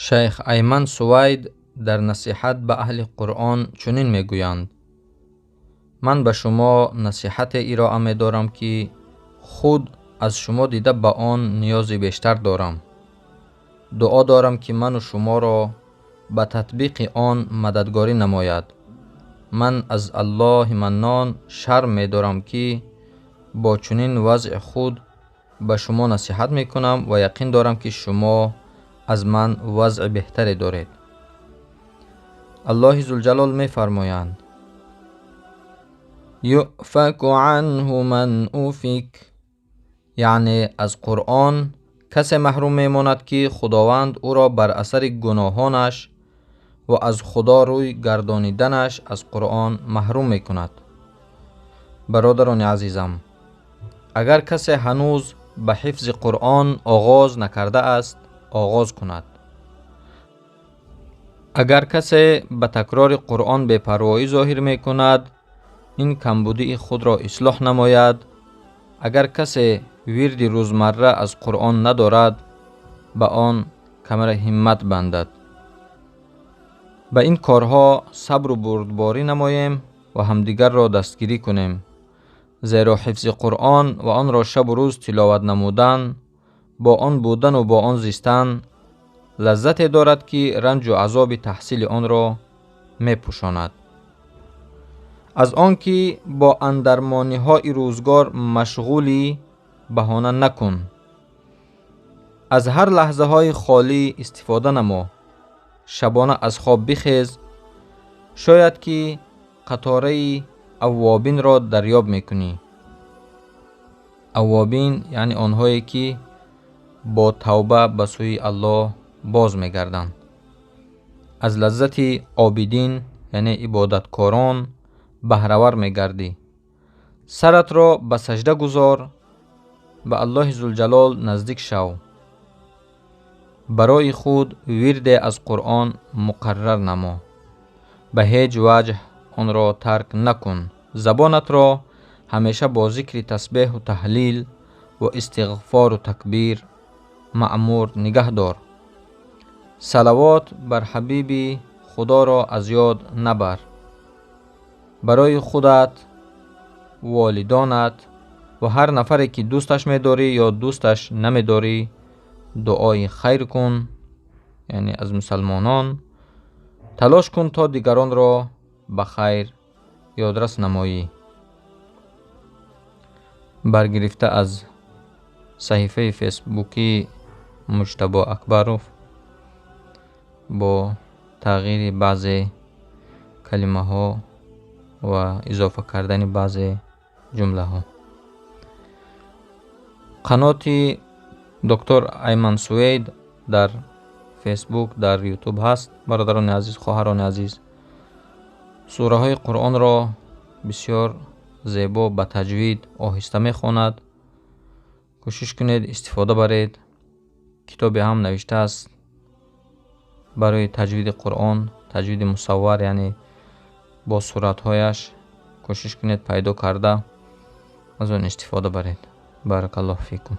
Шайх Айман Сувайд дар насиҳат ба аҳли Қуръон чунин мегӯянд: ман ба шумо насиҳате ироа медорам, ки худ аз шумо дида ба он ниёзи бештар дорам. Дуо дорам, ки ману шуморо ба татбиқи он мададгорӣ намояд. Ман аз Аллоҳи Маннон шарм медорам, ки бо чунин вазъи худ ба шумо насиҳат мекунам ва яқин дорам, ки шумо аз ман вазъи беҳтаре доред. Аллоҳи Зулҷалол мефармоянд: юфаку анҳу ман уфик, яъне аз Қуръон касе маҳрум мемонад, ки Худованд ӯро бар асари гуноҳонаш ва аз Худо рӯй гардониданаш аз Қуръон маҳрум мекунад. Бародарони азизам, агар касе ҳанӯз ба ҳифзи Қуръон оғоз накардааст, оғоз кунад. Агар касе ба такрори Қуръон бепарвоӣ зоҳир мекунад, ин камбудии худро ислоҳ намояд. Агар касе вирди рӯзмарра аз Қуръон надорад, ба он камара ҳиммат бандад. Ба ин корҳо сабру бурдборӣ намоем ва ҳамдигарро дастгирӣ кунем, зеро ҳифзи Қуръон ва онро шабу рӯз тиловат намудан, бо он будану бо он зистан лаззате дорад, ки ранҷу азоби таҳсили онро мепӯшонад. Аз он ки бо андармониҳои рӯзгор машғулӣ, баҳона накун. Аз ҳар лаҳзаҳои холӣ истифода намо. Шабона аз хоб бихез, шояд ки қатораи аввобинро дарёб мекунӣ. Аввобин яъне онҳое, ки бо тавба ба сӯи Аллоҳ боз мегарданд. Аз лаззати обидин яъне ибодаткорон баҳравар мегардӣ. Саратро ба сажда гузор, ба Аллоҳи Зулҷалол наздик шав. Барои худ вирде аз Қуръон муқаррар намо. Ба ҳеҷ ваҷҳ онро тарк накун. Забонатро ҳамеша бо зикри тасбеҳу таҳлил ва истиғфору такбир маъмур нигаҳ дор. Салавот бар ҳабиби Худоро аз ёд набар. Барои худат, волидонат ва ҳар нафаре, ки дӯсташ медорӣ ё дӯсташ намедорӣ, дуои хайр кун, яъне аз мусалмонон. Талош кун, то дигаронро ба хайр ёдрас намоӣ. Баргирифта аз саҳифаи фейсбукии Муҷтабо Акбаров бо тағйири баъзе калимаҳо ва изофа кардани баъзе ҷумлаҳо. Қаноти доктор Айман Сувейд дар Фейсбук, дар Ютуб ҳаст. Бародарони азиз, хоҳарони азиз, сураҳои Қуръонро бисёр зебо ба таҷвид оҳиста мехонад. Кӯшиш кунед, истифода баред. Китобе ҳам навиштааст барои таҷвиди Қуръон, таҷвиди мусаввар, яъне бо суратҳояш. Кӯшиш кунед, пайдо карда аз он истифода баред. Баракаллоҳу фикум.